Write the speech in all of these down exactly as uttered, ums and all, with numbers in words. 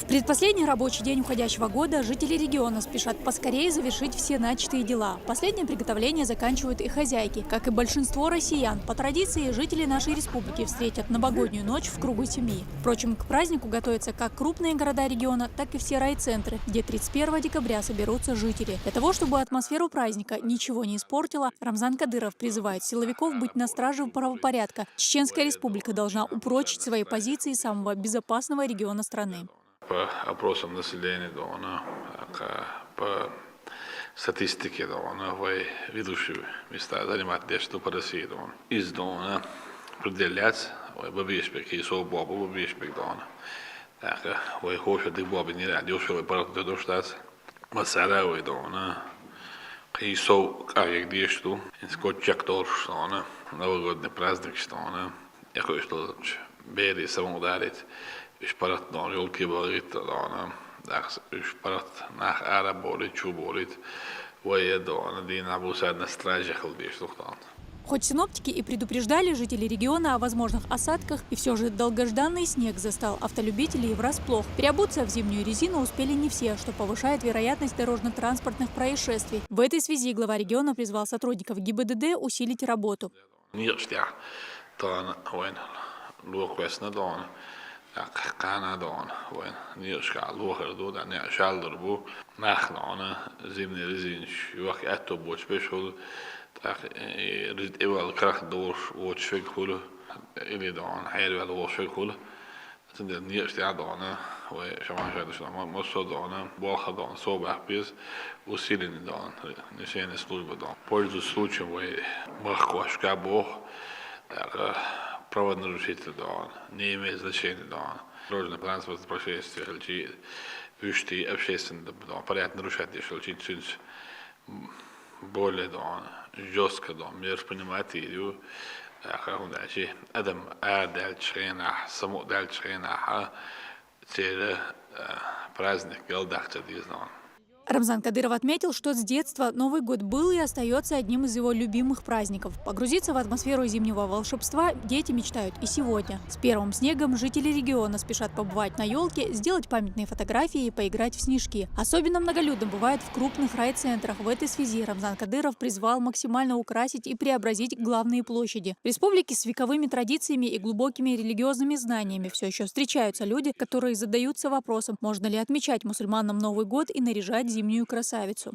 В предпоследний рабочий день уходящего года жители региона спешат поскорее завершить все начатые дела. Последние приготовления заканчивают и хозяйки. Как и большинство россиян, по традиции жители нашей республики встретят новогоднюю ночь в кругу семьи. Впрочем, к празднику готовятся как крупные города региона, так и все райцентры, где тридцать первого декабря соберутся жители. Для того, чтобы атмосферу праздника ничего не испортило, Рамзан Кадыров призывает силовиков быть на страже правопорядка. Чеченская республика должна упрочить свои позиции самого безопасного региона страны. По опросам населения, да, она, а, по статистике, да, она, вай ведущие места занимать деш, что по России, да, она. Из, да, она определять, вай бабешбек, и со баба бабешбек, да, она. Так, вай хоша ды баба не ради, уж вай парад до штат. Масара вай, да, она. И со, как деш, что, инскот чак торш, да, она. Новогодний праздник, что, она. Я хочу, что бери саму ударить. Уж парад, да, ёлки балит, да, она. Так, уж парад, нах ара болит, чу болит. Вай, да, она, дина бусад на страже хал деш, что, да. Хоть синоптики и предупреждали жителей региона о возможных осадках, и все же долгожданный снег застал автолюбителей врасплох. Переобуться в зимнюю резину успели не все, что повышает вероятность дорожно-транспортных происшествий. В этой связи глава региона призвал сотрудников ГИБДД усилить работу. Нирш тя, тон, вайн, луок весна, да, она. Так, кана, да, она, вайн. Нирш ка луохар ду, да, не шалдур бу. Нах, да, она, зимний резинч, юак этто боч бешул. Так, и рит эвал крах дош, воч фиг хулу. Или, да, она, хайр вел вош фиг хулу. Сендер нирш тя, да, она, вай, шаман шайда шла, мо-, мосо, да, она, боха, да, она, собах без, усилени, да, она, несение службы, да, она. Пользуясь случаем, вай, мах квашка бог, так, правонарушитель, да, она, не имеет значения, да, она. Дорожный транспорт, происшествие, хальчи, вишти, общественный, да, порядок нарушать, деш, хальчи, цинц, более, да, она, жестко, да, меры принимать, и, ю, а, как он дальше, адам, а, дальше, хрена, само дальше, хрена, а, цере, а, праздник, галдахча, да, и знал. Рамзан Кадыров отметил, что с детства Новый год был и остается одним из его любимых праздников. Погрузиться в атмосферу зимнего волшебства дети мечтают и сегодня. С первым снегом жители региона спешат побывать на елке, сделать памятные фотографии и поиграть в снежки. Особенно многолюдно бывает в крупных райцентрах. В этой связи Рамзан Кадыров призвал максимально украсить и преобразить главные площади. В республике с вековыми традициями и глубокими религиозными знаниями все еще встречаются люди, которые задаются вопросом, можно ли отмечать мусульманам Новый год и наряжать зимнюю красавицу.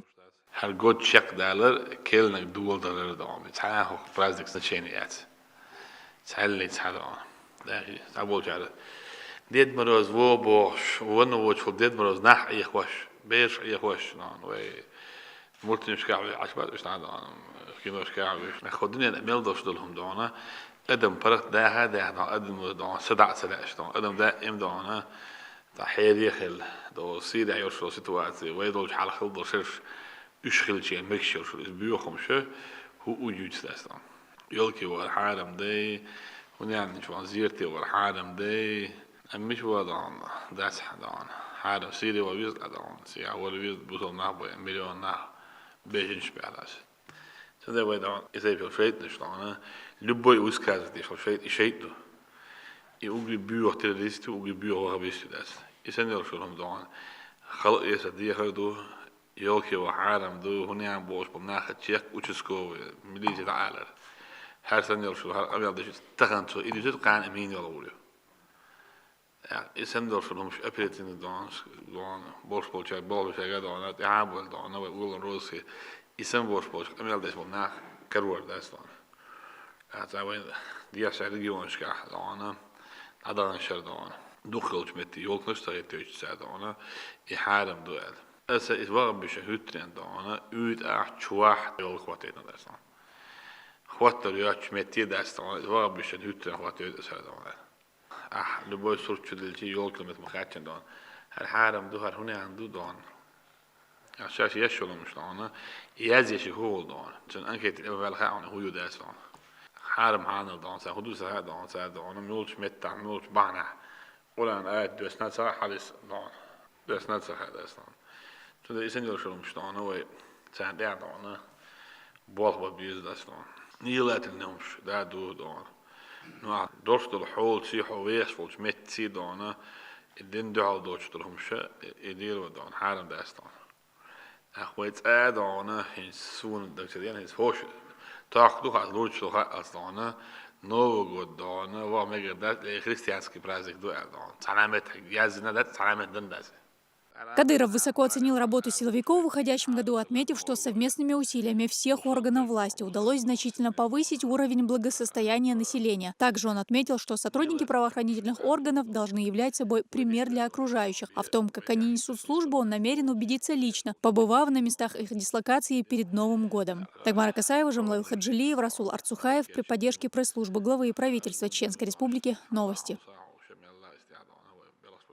Хар год чек далар, келнек дуол далар, да, она. Цхьа хох праздник значение яц. Цхьалли цхьа, да, она. Да, забыл чара. Дед Мороз, во бохш, вон вочул Дед Мороз, нах ихваш, беш ихваш, да, она, вай. Мультфильмашка вай ашбат, уж, да, она, киношка вай. Нах ходуне мел дош долхум, да, она. Адам парат даха, да, да, адам, да, она, сада, сада, что, адам да, им, да, она. Та херехел, да, Сирия ёшо ситуация, вай долч халхал дошерш, уж хилчен мекшел шо, из бюхом шо, ху удивить стас там. Ёлки вар харам дей, хунянич ван зирти вар харам дей. Аммиш ва, да, она, дас, да, она, харам Сирия ва виз, да, она, сия вар виз, бусал нах бай, миллион нах, беженч пялас. Сенде вай, да, она, из эпил шейтнеш, да, она, любой высказывает, и шо шейт, и шейтну. И угли бюх террористу, угли бюх вахабисту дас. И сен ёл шурум, да, она. Хал эса дехар ду, ёлки ва харам ду, хунянь бош бам наха чек участковый, милиция да алар. Хар сен ёл шур, хар авял дешит, тахан цо, или зет кан эмин ёл улю. Я, и сен ёл шурум, ш оперативный, да, она, бош получай, бош получай, да, она, я, бол, да, она, вай улан росы. И сен бош бош, авял деш бам нах, карвар дас, да, она. А, цавай, диаша регионшка, да, она, адан шар, да, она. Духлч метти ёлкнаш, сагай тёч са, да, она, и харам дуэл. Эса из вагбиша хютрен, да, она, уйт ах чуах ёлк хватит на дас, да, она. Хваттар яч метти дас, да, она, из вагбиша хютрен хватит са, да, она. Ах, любой сурт чудилчи ёлк мет махачен, да, она. Хар харам ду, хар хунянь ду, да, она. Ах, шаш яш шолом, что, она. Яз яши хул, да, она. Чун анкет эвел ха, она, хую дас, да, она. Харам ханал, да, она, са худу са, да, она, са, да, она, мюлч метта, мюлч бана. Улан ай дёсна са халис, да, она. Дёсна са халис, да, она. Чун да и сен ёл шолом, что, она, вай, сан да, да, она. Болх ба биз дас, да, она. Нилатил нёмш, да, ду, да, она. Ну, а дош дол хол, си хол, веш, волч, метти, да, она. И дин дуьхьал доцуш долу хӀумаш, и дийр ву дона, хьарам дац дона. Ахь вай цӀа а дона, хӀинца суна дагча дена, хӀинца хӀоша тохка ду хьа, лучу ду хьа ас дона, Новый год дона, ваха мегар дац, и христианский праздник ду аьлла дона. Цхьана мет яздина дац, цхьана мет дан дац. Кадыров высоко оценил работу силовиков в уходящем году, отметив, что совместными усилиями всех органов власти удалось значительно повысить уровень благосостояния населения. Также он отметил, что сотрудники правоохранительных органов должны являть собой пример для окружающих, а в том, как они несут службу, он намерен убедиться лично, побывав на местах их дислокации перед Новым годом. Дагмара Касаева, Жамлаил Хаджилиев, Расул Арцухаев при поддержке пресс-службы главы и правительства Чеченской Республики. Новости.